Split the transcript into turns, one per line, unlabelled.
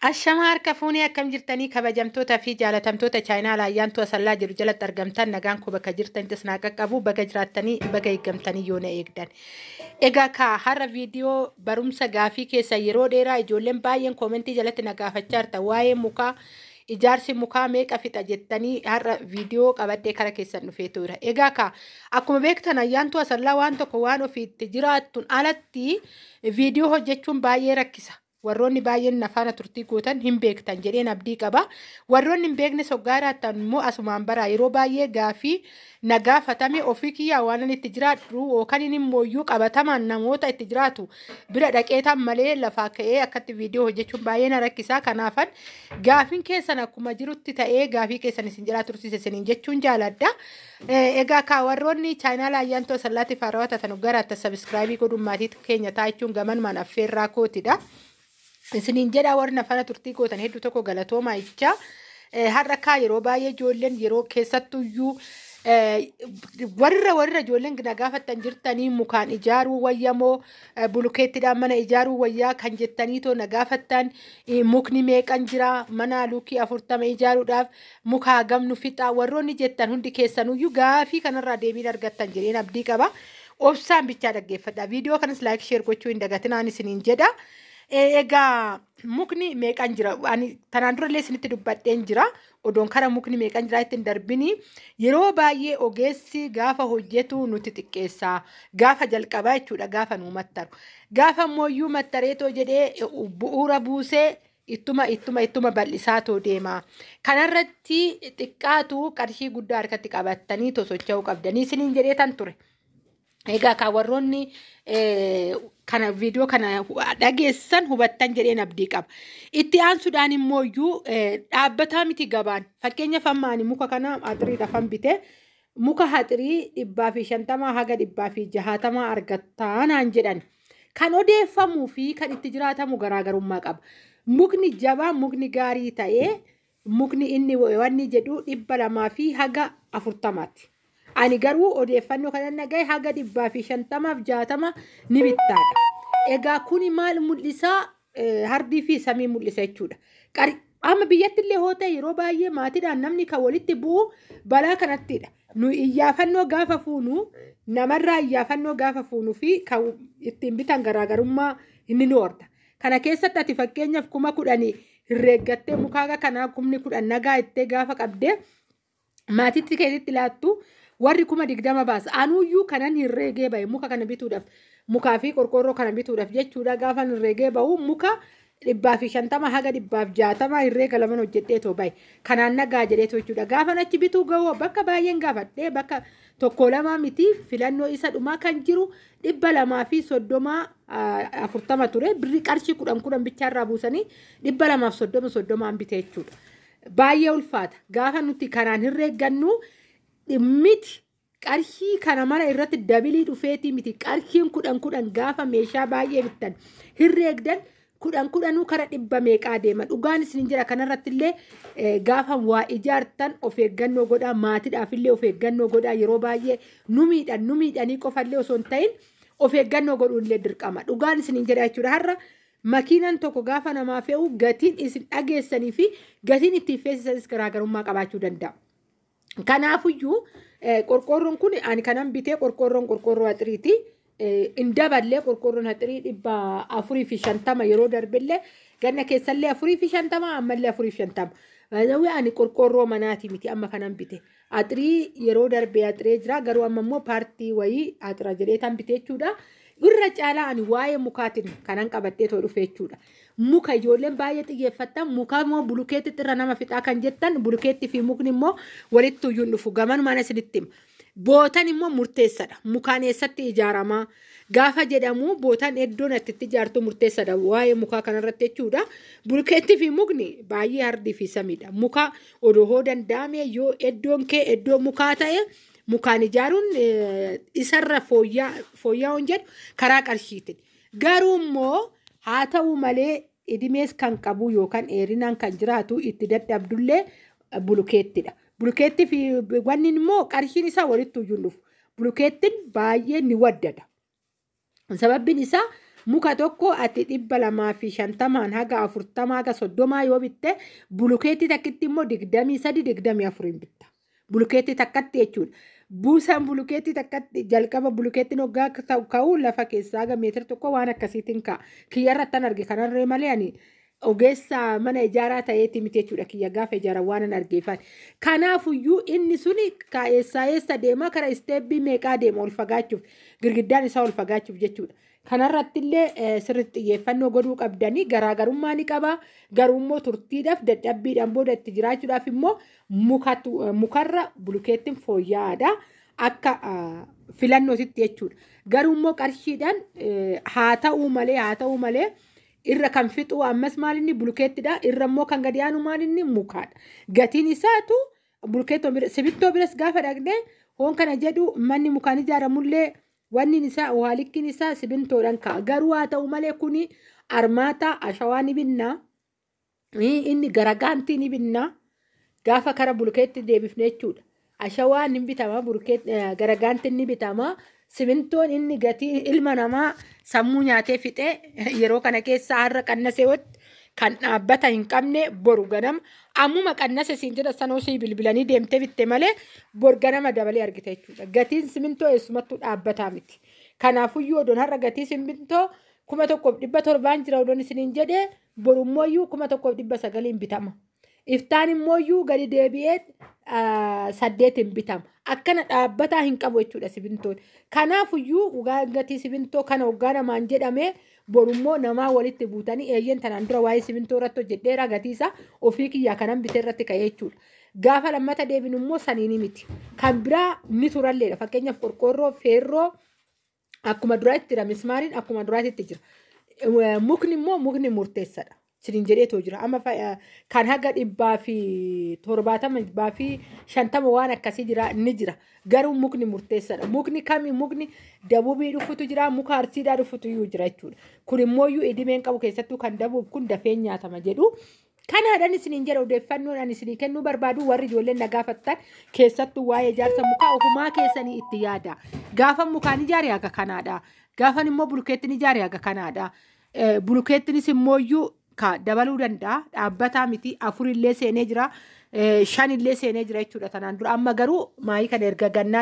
Ashamaa harka fuunee akkam jirtanii kabajamtoota fi jaalatamtoota chaayinaa laayyaantu asallaa jiru jalatti argamtan nagaan koo bakka jirtanitti isin haa qaqqabu baga jiraattanii baga eeggamtanii yoo na eegdan. Egaa kaa har'a viidiyoo barumsa gaafii keessa yeroo dheeraa ijoolleen baay'een koomentii jalatti na gaafachaa jirta waa'ee mukaa ijaarsi mukaa meeqa fixa jettanii har'a viidiyoo qabadhee kara keessan dhufee tura. Egaa kaa akkuma beektan ayyaantu asallaa waan tokko waan ofiitti jiraattuun alatti viidiyoo hojjechuun baay'ee rakkisa. Warroonni baay'een nafaana turtii gootan hin beektan jedheen abdii qaba. Warroonni hin beekne soggaaraattan immoo asumaan baraa yeroo baay'ee gaafii na gaafatame ofii kiyyaa waan ani itti jiraadhu yookaan inni immoo qabatamaan namoota itti jiraatu bira dhaqeetan malee lafaa ka'ee akkatti viidiyoo hojjechuun baay'ee na rakkisaa. Kanaafan gaafiin keessan akkuma jirutti ta'ee gaafii keessan isin jalaa tursiise isiniin jechuun jaaladha. Egaa kaa warroonni chaayinaa ayyaantoo asallaatti faarawaa taatan hoggaaraattan sabiskiraayibii godhuun maatii keenya taa'ichuun gamanumaan affeerraa kootidha. Isiniin jedhaa warri nafana turtii gootan hedduu tokko galatoomaa jechaa. Har'a kaa yeroo baay'ee ijoolleen yeroo keessattuyyuu warra ijoolleen na gaafattan jirtanii mukaan ijaaruu wayyamoo bulukeettiidhaan mana ijaaruu wayyaa kan jettaniitoo na gaafattan mukni meeqan jira mana luukii 40 ijaaruudhaaf muka hagamnu fixaa warroonni jettan hundi keessanuyyuu gaafii kanarraa deebiin argattan jedheen abdii qaba. Obsaan bichaa dhaggeeffadha. Viidiyoo kanas laayik sheer gochuu hin dagatinaan isiniin jedha. Egaa mukni meeqan jira? Ani tanaan durallee isinitti dubbadheen jira. Odoon kara mukni meeqan jira ittiin darbini. Yeroo baay'ee ogeessi gaafa hojjetu nuti xiqqeessa. Gaafa jalqabaa jechuudha gaafa nu mattaru. Gaafa mooyyuu mattareetoo jedhee bu'uura buusee ittuma bal'isaatoo deema. Kanarratti xiqqaatu qarshii guddaa harkatti qabattanii socho'uu qabdanii isiniin jedhee tan ture. Egaa kaa warroonni kana viidiyoo kana dhageessan hubattan jedheen abdii qaba. Itti aansuudhaan immoo iyyuu dhaabbataa miti gabaan. Fakkeenyaaf amma ani muka kana haxiriidhaafan bite muka haxirii 150 haga 160 argattaa naan jedhan. Kan odeeffamuu fi kan itti jiraatamu garaagarummaa qaba. Mukni jabaa mukni gaarii ta'ee mukni inni wanni jedhu 200 fi haga 40tti. Ani garuu odeeffannoo kanan dhagaye haga 150 fi 60 ni bittaadha. Egaa kuni maal mul'isaa? Hardii fi samii mul'isa jechuudha. Amma biyyatti illee hoo ta'e yeroo baay'ee maatiidhaan namni kan walitti bu'u balaa kanattidha. Nu iyyaafannoo gaafa fuunu namarraa iyyaafannoo gaafa fuunuu fi kan ittiin bitan garaagarummaa inni nu horda. Kana keessatti ati fakkeenyaaf 10,000 herreeggattee muka kanaa 10,000 nagaa ittee gaafa qabdee maatiitti keessatti laattu warri 20,000 baasa. Anuyyuu kanan herreegee bahe muka kana bituudhaaf mukaa fi qorqoorroo kana bituudhaaf jechuudha. Gaafa herreegee bahu muka 150 haga 160 herreega laman hojjedheetoo bahe. Kanaan nagaa jedheetoo jechuudha. Gaafa achi bituu gahu bakka baay'een gaafadhee bakka tokko lama miti filannoo isa dhumaa kan jiru 230 40 ture. Birri qarshii 10 10 bichaarraa buusanii 230 30 bite jechuudha. Baay'ee ulfaata. Gaafa nuti kanaan herreeggannu miti qarshii kana mara irratti dabilii dhufeetii miti qarshiin 10 10 gaafa meeshaa baay'ee bittan herreegdan 10 10 kara 100 meeqaa deema. Dhugaan isin jira kanarratti illee gaafa waa ijaartan of eeggannoo godhaa maatiidhaaf illee of eeggannoo godhaa yeroo baay'ee nu miidhanii qofallee osoo hin ta'in of eeggannoo godhuun illee dirqama. Dhugaan isin jira jechuudha. Har'a makiinaan tokko gaafa namaa fe'u gatiin isin dhageessanii fi gatiin ittiin feesisanis garaagarummaa qabaachuu danda'a. Kanaafuyyuu qorqoorroon kun ani kanan bitee qorqoorroon qorqoorroo haxiriiti. Hin daballee qorqoorroon haxirii 450 yeroo darbillee ganna keessallee 450 ammallee 450. Ani qorqoorroo manaati miti amma kanan bite. Haxirii yeroo darbee haxiree jira garuu amma immoo paartii wayii haxira jedhee tan bite jechuudha. Irra caalaa ani waa'ee mukaatiin kanan qabadhee too dhufe jechuudha. Muka ijoolleen baay'ee xiyyeeffattan muka immoo bulukeetti irra nama fixaa kan jettan bulukeetti fi mukni immoo walitti iyyuu dhufu gamanumaan isinitti hima. Bootan immoo murteessadha. Mukaan eessatti ijaaramaa gaafa jedhamu bootan iddoon itti ijaartu murteessadha waa'ee mukaa kanarratti jechuudha. Bulukeetti fi mukni baay'ee hardii fi samiidha. Muka odoo hoo danda'ame yoo iddoon kee iddoo mukaa ta'e mukaan ijaaruun isarra fooyya'uun jedhu karaa qarshiitiin. Garuu immoo haa ta'u malee idimees kan qabu yookaan dheerinaan kan jiraatu itti dadhabdullee bulukeettidha. Bulukeetti fi wanni immoo qarshiin isaa walitti iyyuu dhufu. Bulukeettiin baay'ee ni waddada. Sababbiin isaa Muka tokko ati 250 haga 40 haga 30 yoo bitte, bulukeetii takkitti immoo 23, 24 bitta. Bulukeetii takkatti jechuudha. Buusaan bulukeetii takkatti jalqaba bulukeettiin hoggaa ka'u lafa keessaa haga meetira 1 waan akkasiitiin ka'a. Kiyyarratti an arge kanarree malee ani ogeessa mana ijaaraa ta'eeti miti jechuudha, kiyya gaafa ijaaran waan an argeeffan. Kanaafuyyuu inni suni eessaa eessa deema, kara isteebbii meeqaa deema ol fagaachuuf, girgiddaan isaa ol fagaachuuf jechuudha. Kanarratti illee sirriitti xiyyeeffannoo godhuu qabdanii, garaagarummaa ni qaba. Garuu immoo turtiidhaaf, dadhabbiidhaan booda itti jiraachuudhaaf immoo mukarra bulukeettiin fooyya'aadha. Akka filannootitti jechuudha. Garuu immoo qarshiidhaan haa ta'uu malee irra kan fixu ammas maalinni bulukeettidha. Irra immoo kan gadi aanu maalinni mukaadha. Gatiin isaatu bulukeettoo bira, simintoo biras gaafa dhaqnee hoon kana jedhu, manni mukaan ijaaramullee wanni isaa waalikkiin isaa simintoodhaan ka'a. Garuu haa ta'u malee kuni armaata ashawaa ni binnaa, inni garagaantii ni binnaa, gaafa kara bulukeetti deebifne jechuudha. Ashawaan ni bitama, garagaantiin ni bitama. Simintoon inni gatii ilma namaa sammuu nyaatee fixee yeroo kana keessa har'a qannasee kan dhaabbata hin qabne, boru ganama ammuma qannase siin jedha, sanoo sii bilbilanii deemtee bitte malee bor ganama dabalee argite jechuudha. Gatiin simintoo eessumattuu dhaabbataa miti. Kanaafuyyuu odoon har'a gatii simintoo 1700n jira odoon isiniin jedhee, borummooyyuu 1900n bitama. Iftaan immooyyuu gadi deebi'ee 8n bitama. Akkana dhaabbataa hin qabu jechuudha simintoon. Kanaafuyyuu gatii simintoo kana hoggaa namaan jedhamee, borummoo namaa walitti buutanii, eeyyeen tanaan dura waa'ee simintoo irratti hojjedheera, gatii isaa ofii kiyyaa kanan bitee irratti ka'ee jechuudha. Gaafa lammata deebinu immoo saniini miti. Kan biraa ni turalleedha. Fakkeenyaaf qorqoorroo, feerroo akkuma duraatti jira. Mismaariin akkuma duraatti jira. Mukni immoo mukni murteessadha. Siniin jedheetoo jira. Amma kan haga 170, 150 waan akkasii jira, ni jira. Garuu mukni murteessadha. Mukni kami? Mukni dabuubii dhufutu jira, muka arsiidhaa dhufutu iyyuu jira jechuudha. Kun immoo iyyuu idimeen qabu, keessattuu kan dabuuf kun dafee nyaatama jedhu. Kanaadhaan isiniin jedha, odeeffannoon ani isinii kennuu barbaadu, warri ijoolleen na gaafattan, keessattuu waa'ee ijaarsa mukaa ofumaa keessanii itti yaada. Gaafa mukaan ijaare haga kanaadha. Gaafan immoo bulukeettiin ijaare haga kanaadha. Bulukeettiinis immoo iyyuu ka dabaluu danda'a. Dhaabbataa miti, afurillee seenee jira. Shanillee seenee jira jechuudha tanaan dura. Amma garuu maayii kana erga gannaa.